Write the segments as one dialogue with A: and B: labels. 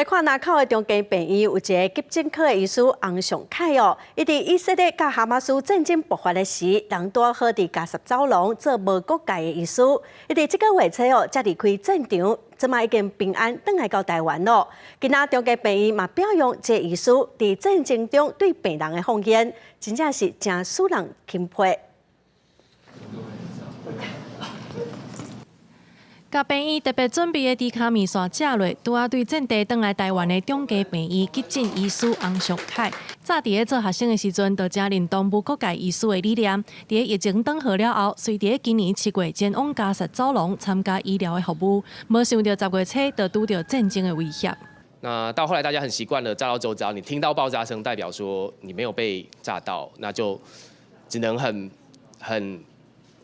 A: 來看林口的長庚病院有一个急診科的醫師洪尚凱哦，伊佇以色列佮哈馬斯戰爭爆發的時，人拄好佇加薩走廊做無國界的醫師。伊佇這个月初哦，才離開戰場，這馬已經平安轉來到台灣囉。今仔長庚病院嘛表揚這個醫師佇戰爭中對病人的奉獻，真正是誠使人欽佩。
B: 共病院特別準備的豬跤麵線食落，拄仔對戰地轉來台灣的長庚病院急診醫師洪尚凱，早佇咧做學生的時陣，就誠認同無國界醫師的理念。佇咧疫情頓好了後，隨佇咧今年7月前往加薩走廊參加醫療的服務，無想著10月初就拄著戰爭的威脅。
C: 那到後來大家很習慣了，炸到周遭，你聽到爆炸聲，代表說你沒有被炸到，那就只能很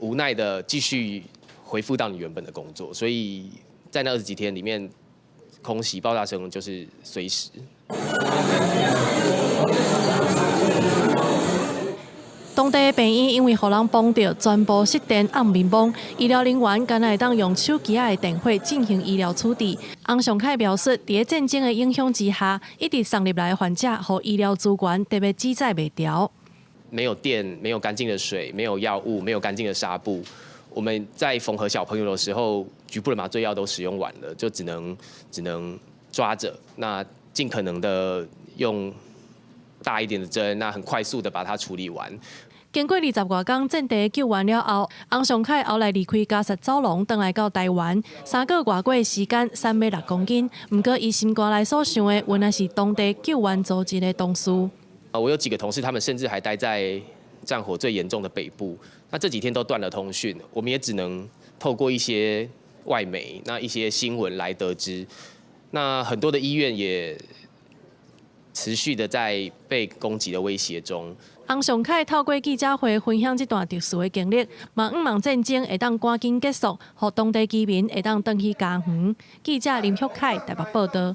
C: 無奈的繼續恢復到你原本的工作，所以在那20幾天裡面，空襲爆炸聲就是隨時。
B: 當地的病院因為予人崩著，全部失電暗暝暝，醫療人員干焦會當用手機仔的電火進行醫療處置。洪尚凱表示，佇咧戰爭的影響之下，一直送入來的患者，予醫療資源特別積載袂牢。
C: 沒有電，沒有乾淨的水，沒有藥物，沒有乾淨的紗布。我們在縫合小朋友的時候，局部的麻醉藥都使用完了，就只能抓着，那盡可能的用大一點的針，那很快速的把它處理完。
B: 經過20外工戰地救援了後，洪尚凱後來離開加薩走廊，轉來到台灣，3個外過時間，360公斤。毋過伊心肝內所想的，原來是當地救援組織的同事。
C: 啊，我有幾個同事，他們甚至還待在戰火最嚴重的北部，那這幾天都斷了通訊，我們也只能透過一些外媒、那一些新聞來得知。那很多的醫院也持續的在被攻擊的威脅中。
B: 洪尚凱透過記者會分享這段特殊的經歷，嘛向望戰爭會當趕緊結束，予當地居民會當轉去家園。記者林旭凱台北報導。